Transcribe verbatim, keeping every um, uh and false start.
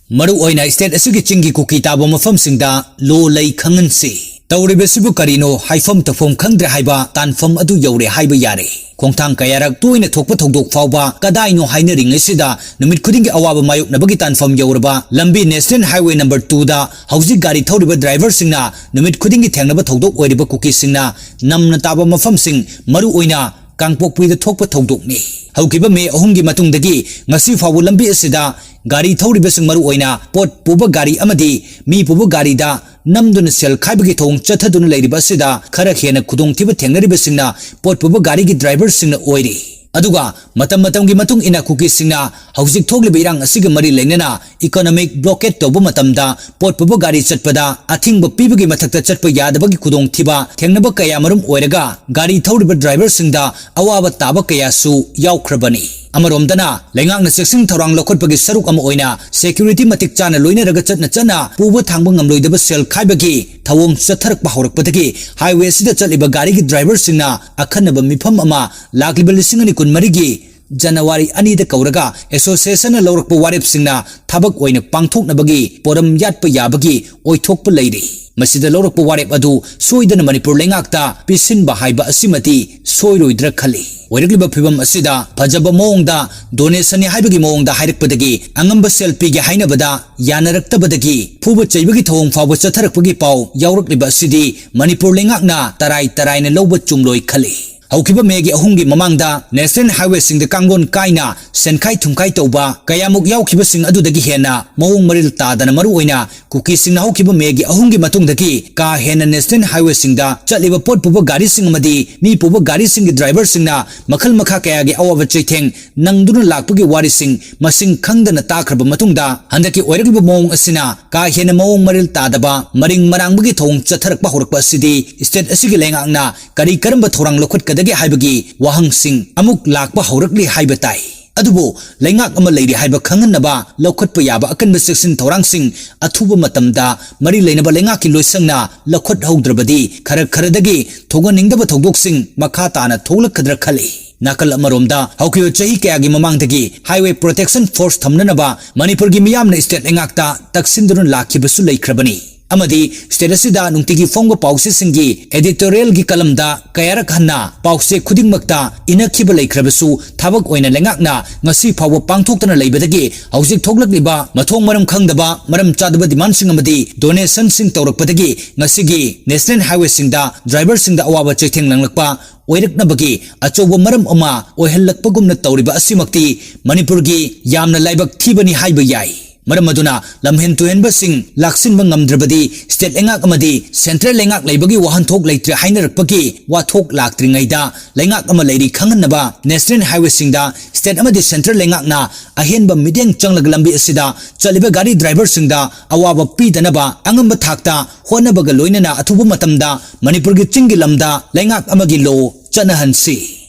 ꯃꯔꯨ ꯑꯣꯏꯅ state ꯑꯁꯤꯒꯤ ꯆꯤꯡꯒꯤ ꯀꯨꯀꯤ ꯇꯥꯕ ꯃꯐꯝꯁꯤꯡꯗ ꯂꯣ ꯂꯩ ꯈꯪꯍꯟꯁꯤ꯫ ꯇꯧꯔꯤꯕꯁꯤꯕꯨ ꯀꯔꯤꯅꯣ ꯍꯥꯏꯐꯝ ꯇꯧꯐꯝ ꯈꯪꯗ꯭ꯔꯦ ꯍꯥꯏꯕ ꯇꯥꯟꯐꯝ ꯑꯗꯨ ꯌꯧꯔꯦ ꯍꯥꯏꯕ ꯌꯥꯔꯦ꯫ ꯈꯣꯡꯊꯥꯡ ꯀꯌꯥꯔꯛ ꯇꯣꯏꯅ ꯊꯣꯛꯄ ꯊꯧꯗꯣꯛ ꯐꯥꯎꯕ ꯀꯗꯥꯏꯅꯣ ꯍꯥꯏꯅꯔꯤꯉꯩꯁꯤꯗ ꯅꯨꯃꯤꯠ ꯈꯨꯗꯤꯡꯒꯤ ꯑꯋꯥꯕ ꯃꯥꯌꯣꯛꯅꯕꯒꯤ ꯇꯥꯟꯐꯝ ꯌꯧꯔꯕ ꯂꯝꯕꯤ National Highway number two ꯗ ꯍꯧꯖꯤꯛ ꯒꯥꯔꯤ ꯊꯧꯔꯤꯕ driver ꯁꯤꯡꯅ ꯅꯨꯃꯤꯠ ꯈꯨꯗꯤꯡꯒꯤ ꯊꯦꯡꯅꯕ ꯊꯧꯗꯣꯛ ꯑꯣꯏꯔꯤꯕ ꯀꯨꯀꯤꯁꯤꯡꯅ ꯅꯝꯅ ꯇꯥꯕ ꯃꯐꯝꯁꯤꯡ, ꯃꯔꯨ ꯑꯣꯏꯅ ꯀꯥꯡꯄꯣꯛꯄꯤꯗ ꯊꯣꯛꯄ ꯊꯧꯗꯣꯛꯅꯤ꯫ ꯍꯧꯈꯤꯕ ꯃꯦ ꯑꯍꯨꯝꯒꯤ ꯃꯇꯨꯡꯗꯒꯤ ꯉꯁꯤ ꯐꯥꯎꯕ ꯂꯝꯕꯤ ꯑꯁꯤꯗ ꯒꯥꯔꯤ ꯊꯧꯔꯤꯕꯁꯤꯡ, ꯃꯔꯨ ꯑꯣꯏꯅ ꯄꯣꯠ ꯄꯨꯕ ꯒꯥꯔꯤ ꯑꯃꯗꯤ ꯃꯤ ꯄꯨꯕ ꯒꯥꯔꯤꯗ ꯅꯝꯗꯨꯅ ꯁꯦꯜ ꯈꯥꯏꯕꯒꯤ ꯊꯧꯑꯣꯡ ꯆꯠꯊꯗꯨꯅ ꯂꯩꯔꯤꯕ ꯑꯁꯤꯗ ꯈꯔ ꯍꯦꯟꯅ ꯈꯨꯗꯣꯡꯊꯤꯕ ꯊꯦꯡꯅꯔꯤꯕꯁꯤꯡꯅ ꯄꯣꯠ ꯄꯨꯕ ꯒꯥꯔꯤꯒꯤ driver ꯁꯤꯡꯅ ꯑꯣꯏꯔꯤ꯫ ꯑꯗꯨꯒ ꯃꯇꯝ ꯃꯇꯝꯒꯤ ꯃꯇꯨꯡ ꯏꯟꯅ ꯀꯨꯀꯤꯁꯤꯡꯅ ꯍꯧꯖꯤꯛ ꯊꯣꯛꯂꯤꯕ ꯏꯔꯥꯡ ꯑꯁꯤꯒ ꯃꯔꯤ ꯂꯩꯅꯅ economic blockade ꯇꯧꯕ ꯃꯇꯝꯗ ꯄꯣꯠ ꯄꯨꯕ ꯒꯥꯔꯤ ꯆꯠꯄꯗ ꯑꯊꯤꯡꯕ ꯄꯤꯕꯒꯤ ꯃꯊꯛꯇ ꯆꯠꯄ ꯌꯥꯗꯕꯒꯤ ꯈꯨꯗꯣꯡꯊꯤꯕ ꯊꯦꯡꯅꯕ ꯀꯌꯥ ꯃꯔꯝ ꯑꯣꯏꯔꯒ ꯒꯥꯔꯤ ꯊꯧꯔꯤꯕ driver ꯁꯤꯡꯗ ꯑꯋꯥꯕ ꯇꯥꯕ ꯀꯌꯥꯁꯨ ꯌꯥꯎꯈ꯭ꯔꯕꯅꯤ꯫ ꯑꯃꯔꯣꯝꯗꯅ ꯂꯩꯉꯥꯛꯅ ꯆꯦꯛꯁꯤꯟ ꯊꯧꯔꯥꯡ ꯂꯧꯈꯠꯄꯒꯤ ꯁꯔꯨꯛ ꯑꯃ ꯑꯣꯏꯅ security ꯃꯇꯤꯛ ꯆꯥꯅ ꯂꯣꯏꯅꯔꯒ ꯆꯠꯅ ꯆꯠꯅ ꯄꯨꯕ ꯊꯥꯡꯕ ꯉꯝꯂꯣꯏꯗꯕ ꯁꯦꯜ ꯈꯥꯏꯕꯒꯤ ꯊꯧꯑꯣꯡ ꯆꯠꯊꯔꯛꯄ ꯍꯧꯔꯛꯄꯗꯒꯤ highway ꯑꯁꯤꯗ ꯆꯠꯂꯤꯕ ꯒꯥꯔꯤꯒꯤ driver ꯁꯤꯡꯅ ꯑꯈꯟꯅꯕ ꯃꯤꯐꯝ ꯑꯃ ꯂꯥꯛꯂꯤꯕ ꯂꯤꯁꯤꯡ ꯑꯅꯤ ꯀꯨꯟꯃꯔꯤꯒꯤ ꯖꯅꯋꯥꯔꯤ ꯑꯅꯤꯗ ꯀꯧꯔꯒ association ꯅ ꯂꯧꯔꯛꯄ ꯋꯥꯔꯦꯞꯁꯤꯡꯅ ꯊꯕꯛ ꯑꯣꯏꯅ ꯄꯥꯡꯊꯣꯛꯅꯕꯒꯤ ꯄꯣꯔꯝ ꯌꯥꯠꯄ ꯌꯥꯕꯒꯤ ꯑꯣꯏꯊꯣꯛꯄ ꯂꯩꯔꯤ꯫ ꯃꯁꯤꯗ ꯂꯧꯔꯛꯄ ꯋꯥꯔꯦꯞ ꯑꯗꯨ ꯁꯣꯏꯗꯅ ꯃꯅꯤꯄꯨꯔ ꯂꯩꯉꯥꯛꯇ ꯄꯤꯁꯤꯟꯕ ꯍꯥꯏꯕ ꯑꯁꯤꯃꯗꯤ ꯁꯣꯏꯔꯣꯏꯗ꯭ꯔꯥ ꯈꯜꯂꯤ꯫ ꯑꯣꯏꯔꯛꯂꯤꯕ ꯐꯤꯕꯝ ꯑꯁꯤꯗ ꯐꯖꯕ ꯃꯑꯣꯡꯗ donation ꯅꯤ ꯍꯥꯏꯕꯒꯤ ꯃꯑꯣꯡꯗ ꯍꯥꯏꯔꯛꯄꯗꯒꯤ ꯑꯉꯝꯕ ꯁꯦꯜ ꯄꯤꯒꯦ ꯍꯥꯏꯅꯕꯗ ꯌꯥꯅꯔꯛꯇꯕꯗꯒꯤ ꯐꯨꯕ ꯆꯩꯕꯒꯤ ꯊꯧꯑꯣꯡ ꯐꯥꯎꯕ ꯆꯠꯊꯔꯛꯄꯒꯤ ꯄꯥꯎ ꯌꯥꯎꯔꯛꯂꯤꯕ ꯑꯁꯤꯗꯤ ꯃꯅꯤꯄꯨꯔ ꯂꯩꯉꯥꯛꯅ ꯇꯔꯥꯏ ꯇꯔꯥꯏꯅ ꯂꯧꯕ ꯆꯨꯝꯂꯣꯏ ꯈꯜꯂꯤ꯫ ꯍꯧꯈꯤꯕ ꯃꯦꯒꯤ ꯑꯍꯨꯝꯒꯤ ꯃꯃꯥꯡꯗ national highway ꯁꯤꯡꯗ ꯀꯥꯡꯂꯣꯟ ꯀꯥꯏꯅ ꯁꯦꯟꯈꯥꯏ ꯊꯨꯝꯈꯥꯏ ꯇꯧꯕ ꯀꯌꯥꯃꯨꯛ ꯌꯥꯎꯈꯤꯕꯁꯤꯡ ꯑꯗꯨꯗꯒꯤ ꯍꯦꯟꯅ ꯃꯑꯣꯡ ꯃꯔꯤꯜ ꯇꯥꯗꯅ, ꯃꯔꯨ ꯑꯣꯏꯅ ꯀꯨꯀꯤꯁꯤꯡꯅ ꯍꯧꯈꯤꯕ ꯃꯦꯒꯤ ꯑꯍꯨꯝꯒꯤ ꯃꯇꯨꯡꯗꯒꯤ ꯀꯥ ꯍꯦꯟꯅ national highway ꯁꯤꯡꯗ ꯆꯠꯂꯤꯕ ꯄꯣꯠ ꯄꯨꯕ ꯒꯥꯔꯤꯁꯤꯡ ꯑꯃꯗꯤ ꯃꯤ ꯄꯨꯕ ꯒꯥꯔꯤꯁꯤꯡꯒꯤ driver ꯁꯤꯡꯅ ꯃꯈꯜ ꯃꯈꯥ ꯀꯌꯥꯒꯤ ꯑꯋꯥꯕ ꯆꯩꯊꯦꯡ ꯅꯪꯗꯨꯅ ꯂꯥꯛꯄꯒꯤ ꯋꯥꯔꯤꯁꯤꯡ ꯃꯁꯤꯡ ꯈꯪꯗꯅ ꯇꯥꯈ꯭ꯔꯕ ꯃꯇꯨꯡꯗ, ꯍꯟꯗꯛꯀꯤ ꯑꯣꯏꯔꯛꯂꯤꯕ ꯃꯑꯣꯡ ꯑꯁꯤꯅ ꯀꯥ ꯍꯦꯟꯅ ꯃꯑꯣꯡ ꯃꯔꯤꯜ ꯇꯥꯗꯕ, ꯃꯔꯤꯡ ꯃꯔꯥꯡꯕꯒꯤ ꯊꯧꯑꯣꯡ ꯆꯠꯊꯔꯛꯄ ꯍꯧꯔꯛꯄ ꯑꯁꯤꯗꯤ state ꯑꯁꯤꯒꯤ ꯂꯩꯉꯥꯛꯅ ꯀꯔꯤ ꯀꯔꯝꯕ ꯊꯧꯔꯥꯡ ꯂꯧꯈꯠꯀꯗꯒꯦ ꯍꯥꯏꯕꯒꯤ ꯋꯥꯍꯪꯁꯤꯡ ꯑꯃꯨꯛ ꯂꯥꯛꯄ ꯍꯧꯔꯛꯂꯤ ꯍꯥꯏꯕ ꯇꯥꯏ꯫ ꯑꯗꯨꯕꯨ ꯂꯩꯉꯥꯛ ꯑꯃ ꯂꯩꯔꯤ ꯍꯥꯏꯕ ꯈꯪꯍꯟꯅꯕ ꯂꯧꯈꯠꯄ ꯌꯥꯕ ꯑꯀꯟꯕ ꯆꯦꯛꯁꯤꯟ ꯊꯧꯔꯥꯡꯁꯤꯡ ꯑꯊꯨꯕ ꯃꯇꯝꯗ ꯃꯔꯤ ꯂꯩꯅꯕ ꯂꯩꯉꯥꯛꯀꯤ ꯂꯣꯏꯁꯪꯅ ꯂꯧꯈꯠꯍꯧꯗ꯭ꯔꯕꯗꯤ ꯈꯔ ꯈꯔꯗꯒꯤ ꯊꯣꯛꯍꯟꯅꯤꯡꯗꯕ ꯊꯧꯗꯣꯛꯁꯤꯡ ꯃꯈꯥ ꯇꯥꯅ ꯊꯣꯛꯂꯛꯀꯗ꯭ꯔꯥ ꯈꯜꯂꯤ꯫ ꯅꯥꯀꯜ ꯑꯃꯔꯣꯝꯗ, ꯍꯧꯈꯤꯕ ꯆꯍꯤ ꯀꯌꯥꯒꯤ ꯃꯃꯥꯡꯗꯒꯤ Highway Protection Force ꯊꯝꯅꯅꯕ ꯃꯅꯤꯄꯨꯔꯒꯤ ꯃꯤꯌꯥꯝꯅ state ꯂꯩꯉꯥꯛꯇ ꯇꯛꯁꯤꯟꯗꯨꯅ ꯂꯥꯛꯈꯤꯕꯁꯨ ꯂꯩꯈ꯭ꯔꯕꯅꯤ꯫ ꯑꯃꯗꯤ state ꯑꯁꯤꯗ ꯅꯨꯡꯇꯤꯒꯤ ꯐꯣꯡꯕ ꯄꯥꯎꯆꯦꯁꯤꯡꯒꯤ editorialꯒꯤ columnꯗ ꯀꯌꯥꯔꯛ ꯍꯟꯅ ꯄꯥꯎꯆꯦ ꯈꯨꯗꯤꯡꯃꯛꯇ ꯏꯅꯈꯤꯕ ꯂꯩꯈ꯭ꯔꯕꯁꯨ, ꯊꯕꯛ ꯑꯣꯏꯅ ꯂꯩꯉꯥꯛꯅ ꯉꯁꯤ ꯐꯥꯎꯕ ꯄꯥꯡꯊꯣꯛꯇꯅ ꯂꯩꯕꯗꯒꯤ ꯍꯧꯖꯤꯛ ꯊꯣꯛꯂꯛꯂꯤꯕ ꯃꯊꯣꯡ ꯃꯔꯝ ꯈꯪꯗꯕ, ꯃꯔꯝ ꯆꯥꯗꯕ demandꯁꯤꯡ ꯑꯃꯗꯤ donationꯁꯤꯡ ꯇꯧꯔꯛꯄꯗꯒꯤ ꯉꯁꯤꯒꯤ National Highwayꯁꯤꯡꯗ driverꯁꯤꯡꯗ ꯑꯋꯥꯕ ꯆꯩꯊꯦꯡ ꯂꯥꯡꯂꯛꯄ ꯑꯣꯏꯔꯛꯅꯕꯒꯤ ꯑꯆꯧꯕ ꯃꯔꯝ ꯑꯃ ꯑꯣꯏꯍꯜꯂꯛꯄꯒꯨꯝꯅ ꯇꯧꯔꯤꯕ ꯑꯁꯤꯃꯛꯇꯤ ꯃꯅꯤꯄꯨꯔꯒꯤ ꯌꯥꯝꯅ ꯂꯥꯏꯕꯛ ꯊꯤꯕꯅꯤ ꯍꯥꯏꯕ ꯌꯥꯏ꯫ ꯃꯔꯝ ꯑꯗꯨꯅ ꯂꯝꯍꯦꯟ ꯇꯨꯍꯦꯟꯕꯁꯤꯡ ꯂꯥꯛꯁꯤꯟꯕ ꯉꯝꯗ꯭ꯔꯕꯗꯤ state ꯂꯩꯉꯥꯛ ꯑꯃꯗꯤ central ꯂꯩꯉꯥꯛ ꯂꯩꯕꯒꯤ ꯋꯥꯍꯟꯊꯣꯛ ꯂꯩꯇ꯭ꯔꯦ ꯍꯥꯏꯅꯔꯛꯄꯒꯤ ꯋꯥꯊꯣꯛ ꯂꯥꯛꯇ꯭ꯔꯤꯉꯩꯗ ꯂꯩꯉꯥꯛ ꯑꯃ ꯂꯩꯔꯤ ꯈꯪꯍꯟꯅꯕ National Highwayꯁꯤꯡꯗ state ꯑꯃꯗꯤ central ꯂꯩꯉꯥꯛꯅ ꯑꯍꯦꯟꯕ ꯃꯤꯠꯌꯦꯡ ꯆꯪꯂꯒ ꯂꯝꯕꯤ ꯑꯁꯤꯗ ꯆꯠꯂꯤꯕ ꯒꯥꯔꯤ driverꯁꯤꯡꯗ ꯑꯋꯥꯕ ꯄꯤꯗꯅꯕ ꯑꯉꯝꯕ ꯊꯥꯛꯇ ꯍꯣꯠꯅꯕꯒ ꯂꯣꯏꯅꯅ ꯑꯊꯨꯕ ꯃꯇꯝꯗ ꯃꯅꯤꯄꯨꯔꯒꯤ ꯆꯤꯡꯒꯤ ꯂꯝꯗ ꯂꯩꯉꯥꯛ ꯑꯃꯒꯤ law ꯆꯠꯅꯍꯟꯁꯤ꯫